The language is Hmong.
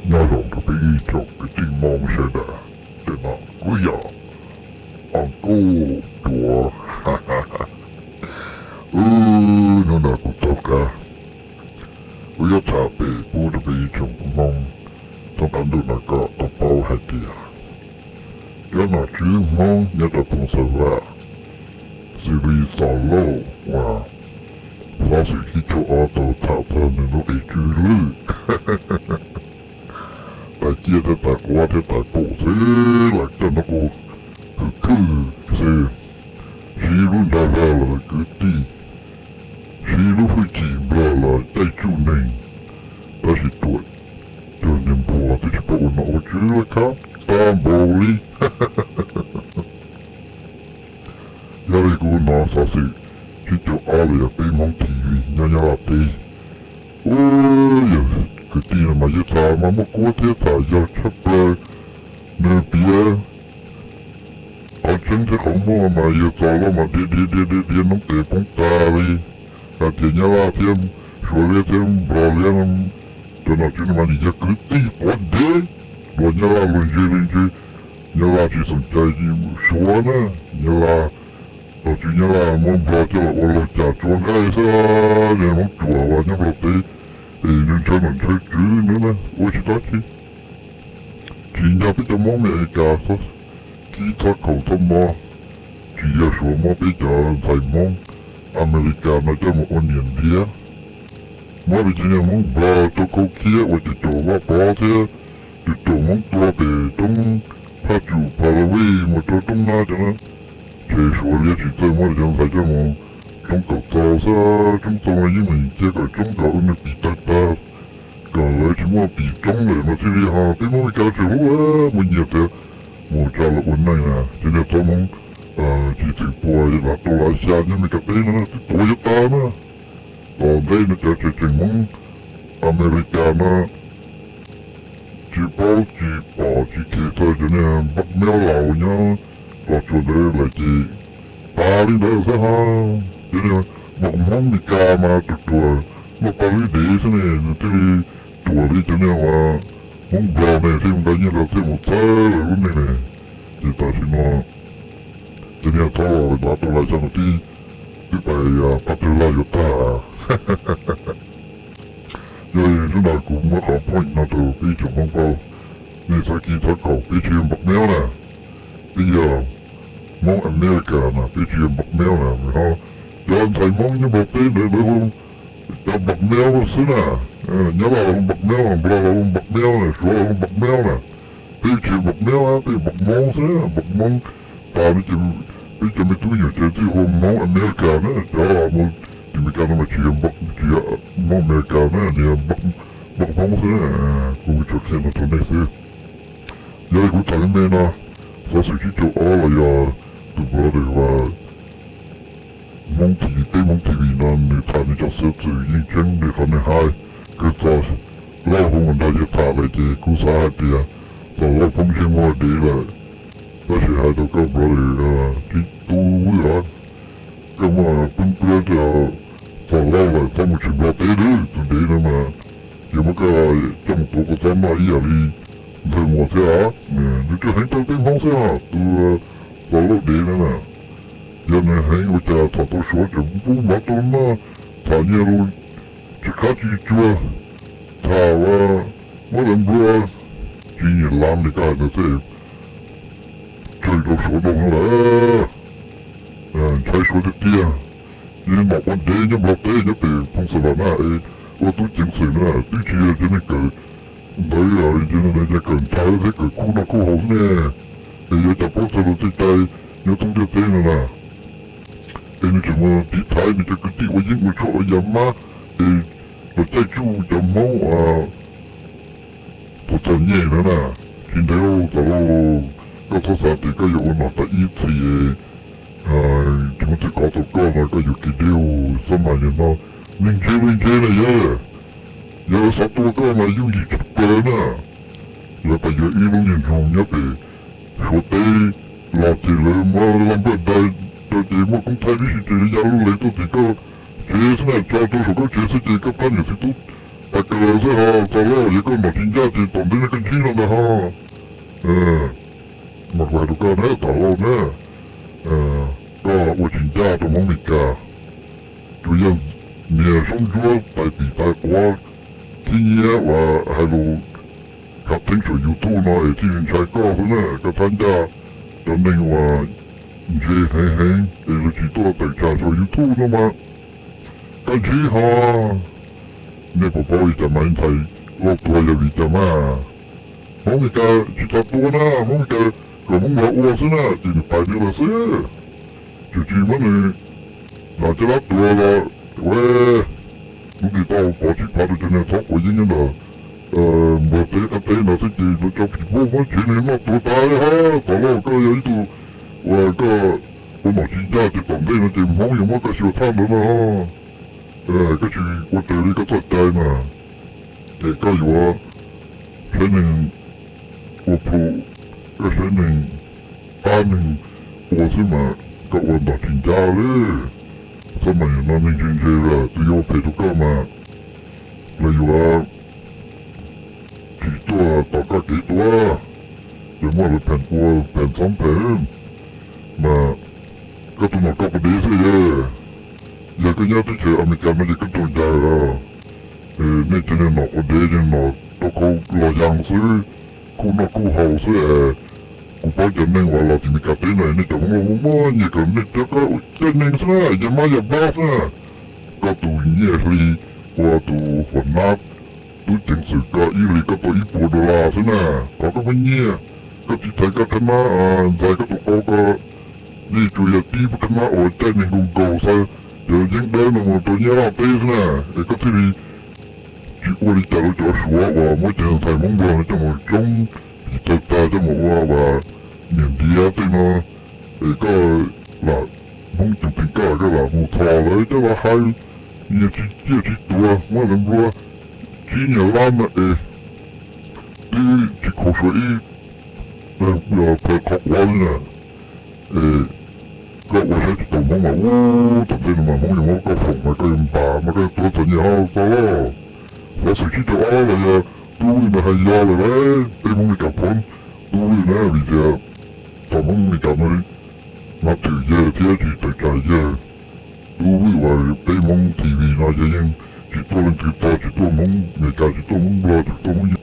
Nyob zoo rau peb ib tsoom kwv tij Hmoob sawv daws, ntawm no kuv yog Uncle Duav. Ub, hnub no kuv tau qab, kuv yuav tham pem pub rau peb ib tsoom Hmoob thoob qab ntuj no kom tau paub hais tias cov nom tswv Hmoob nyob rau Phooj Xa Vam, xws li Txos Lauj uas xov xwm tsib caug ob tau tham txog nws lub qe tswj lwj, tas ciaj thiab tas quav thiab tas pum xwb los coj nws ua tus thwj xwb, siv lub nra zog los kwv tij, siv lub hwj chim nplog los caij tsuj neeg, tab sis ruam cuag niag npua twb tsis paub ua nom ua tswv lawm, khab tag npaum li. Yog li kuv hnov xov xwm tsib caug ob los yog peb Hmoob T V nyob Nyab Laj teb, ub, yog kwv tij no mas yeej tham mas muaj kuab thiab tham yog tshaj plaws. Nws piav qhov tseeb thiab qhov muaj mas yog Txos Lauj mas diav diav diav diav diav noob tes poob tas li, hais tias Nyab Laj thiab Suav liab thiab Nplog liab, cov nom tswv no mas nws yog kwv tij quav dev, luag Nyab Laj luag ntse li ntse, Nyab Laj tsis xeem cai Suav na, Nyab Laj, nom tswv Nyab Laj muab Nplog coj los ua laug cas tsuav nqaij xwb, Hmoob ruam uas nyob Nplog teb es ntshaw nom ntshaw tswv na, ua tsis tau tsi. Tsis nco peb cov Hmoob Amelikas kib txhob khaum txhob mob, tsis yog Suav muab peb cov ntxhais Hmoob Amelikas no coj mus ua niam ntiav, muab peb cov niag Hmoob Nplog rau khau khiab ua cov caum Vaj Pov thiab tus caum Hmoob tua pem roob Phaj Tsum Pha La Vij mus rau roob Nab cov na. Ces Suav liab tsis txawj muab cov ntxhais coj mus tsoob kaum txaus xwb, tsoob txaus mas yeej meem cia kom tsoob kom ua nws pim tawg tag, kom lawv tsis muaj pim tsoob lawm mas thiaj li ho peb Hmoob Amelikas tseem hlub muaj nyiaj thiab mus tsa lawv ua neej na. Ces niag txob Hmoob tsis txwm pua lav tau lav xya nyob Amelikas teb no twb tuav yuav tag na. Tom ntej no cov tseem tseem Hmoob Amelikas no tsis paub tsis pom tsis kheev txog cov niag npaj meub laus nyob Los Tsuas ntawd lawm ces tas li ntawd xwb ha. Cov niag npaj Hmoob Amelikas mas ruam ruam muaj paj lwb dev xwb ne, nws thiaj li ruam li cov niag Hmoob Nplog ne thiaj nqa nyiaj rau thiaj mus txhawb lawv lub neej ne. Ces tam sim no cov niag txob lav tau lav xya no twb, twb pais pab tawg laj yuav tag. Yog li hnub no kuv muab qhov point no rau peb tsoom Hmoob paub, nej txhob kib txhob kaum, peb tsis yog npaj meub na, peb yog Hmoob Amelikas na, peb tsis yog npaj meub na. Cov ntxhais Hmoob nyob Nplog teb ntawd lawv hu cov npaj meub xwb na. Nyab Laj los hu npaj meub, Nplog los hu npaj meub na, Suav los hu npaj meub na. Peb tsis yog npaj meub, peb npaj Hmoob xwb, npaj Hmoob tas li ces peb cov me tub me nyuam ces thiaj hu Hmoob Amelikas na, cov mus tim Amelikas no mas tsis yog, tsis yog Hmoob Amelikas na, nws yog npaj Hmoob xwb. Kuv tsuas qhia no rau nej xwb. Yog li kuv tham me me no, xov xwm tsib caug ob los yog tus brother uas Hmoob T V, peb Hmoob T V no nws tham nws cov xov xwm yeej tseeb li qhov nws hais. Kawg Txos Lauj hu mus nrog yawg tham lawm ces kuv xav hais tias Txos Lauj poob ntsej muag dev lawm. Tab sis hais rau koj brother Tub Vwj os, koj muaj poob pab rau Txos Lauj lawm txhob mus tshwm Nplog teb lawm, tus dev no mas yuav muab koj coj mus tuav kua txob noj ib yam li Ntxawg Muas thiab os. Nws tsuas heev rau peb Hmoob xwb os, tus Txos Lauj dev no na. Yog nws heev ua cas tham tau Suav tseem pub mov rau noj, tham nyiaj los tsis qab tsis tsuag, tham ua muab lawv nplua tsis nyiam lav li koj hais ntawd xwb, tsawg rau Suav dua lawm. Ntshai Suav tiag tiag. Yog nom ua dev nyob Nplog teb nyob pem Phooj Xa Vam na, ua tub ceev xwm na, twb tsis yog cov neeg kawm ntawv, cov neeg kawm ntawv thiab kawm khub noj khub haus xwb ne. Es yuav cas paub txog lus txij cai nyob thoob ntiaj teb no na. Es nws tseem mus tiv thaiv nws cov kwv tij ua yeeb ua tshuaj ua yam mab, es los caij tsuj cov Hmoob txom txom nyem no na. Tsis ntev Txos Lauj, koj txhob xav tias koj yuav ua nom tau ib txhis tsis muaj twg kov tau koj no, koj yuav kev deb. Xab mais nim no neeg ntse li ntse na yog, yog lawv xav tua koj mas yooj yim tshaj plaws na. Lawv pais yuav ib lub niag nroog nyob pem Suav teb los ces lawv muab laj npaj dai rau ces muaj koob thaij tib si ces ya lub lev tuaj tim koj tsev xwb na, tso rau saum koj tsev xwb ces koj pab niam txiv tub pa kawg xwb ho txog lauj, yog koj nom tsis ncaj ces tom ntej no koj ntsib no ntag ho. Mas kuv hais rau koj na, txog lauj na, koj ua tsis ncaj rau Hmoob Meskas, tsuas yog niag Soob Ntsuab tais tim tais quav thib nyiab uas hais lus khav theeb saum YouTube no es thiaj li ntshai koj xwb na. Koj thab ncaj cov neeg uas ntse heev heev es luag tsis tuaj tawm tsam saum YouTube no mas koj ntsib ho. Nej puas paub li cas mas ntxhais Lauj Tuag yog vim cas mas? Hmoob Meskas tsis tau tua na, Hmoob Meskas kom Hmoob Nplog ua xwb na ces nws pais li lawm xwb. Tsis tsis muab nws los coj los tua los ua, Hmoob Nplog tau pov tsib phav rau cov niag txhob quav yeeb nyob ntawm Nplog teb qab teb no xwb ces lawv cov phim pub muab tsev nws noj tuag tas li ho. Txog lauj, koj yog ib tug uas koj ua nom tsis ncaj ces tom ntej no ces Hmoob yuav muab koj xyuas tshaj ntawd no. Koj tsis ua raws li koj txoj cai mas, ces koj yuav saib neeg ua plhu, koj saib neeg pab neeg ua xwb mas koj ua ntom tsis ncaj li. Txhob mas no neeg ntse ntse lawm, tus yuav ua phem rau koj mas lawv yuav tsis tuaj tom koj kev tua, yuav muab lawv pheem ua pheem txhob pheem mas koj tus nom koj puas dev xwb yog. Yog koj nyob teb chaws Amelikas no ces koj tau ncaws os. Nej cov niag nom quav dev, niag nom rau khau los yas xwb, khuj noj khuj haus xwb. Kuv paub cov neeg uas los tim Meskas teb no nej cov Hmoob Lauj muaj muaj nyias kom nej cov koj caij neeg xwb na, yog mab yog npab xwb na. Koj tus nyiaj hli ua tus huam nab tub ceev xwm koj ib hlis koj tau ib puas dollar xwb na, thov koj muab nyiaj. Koj txiv thaiv koj thab mab ntxais koj tus qau ko, nej tsuas yog tib thab mab uas caij neeg nkaus nkaus xav cov yeeb dawb no mus rau Nyab Laj teb xwb na, es koj thiaj li tsis ua li cas rau cov Suav uas muab cov ntxhais Hmoob Nplog no coj mus tsoob, tsis txawj tag coj mus ua uas niam ntiav tej no, es koj lam Hmoob cug teem koj koj lam mus txhos lawv coj los hais, niag tsis ciaj tsis tuag muab lawv nplua tsib niag lab no es twb tsis khuv suav ib phaw qhov quav li na. Es koj ua saib tsis tau Hmoob mas ub tom ntej no mas Hmoob yuav muab koj foom mas koj yuav npam mas koj yuav tuav txom nyem ho txog lauj. Xov xwm tsib rau ob los yog tub Vwj ntawd hais yog lawm lauj, peb Hmoob Meskas phob tub Vwj na vim tias thaum Hmoob Meskas mas twm yawg thiab tsis tawm tsam yawg. Tub Vwj uas peb Hmoob T V no yog yeej tsis tuaj leej twg txog, tsis tuaj Hmoob Meskas, tsis tuaj Hmoob Nplog, tsis tuaj Hmoob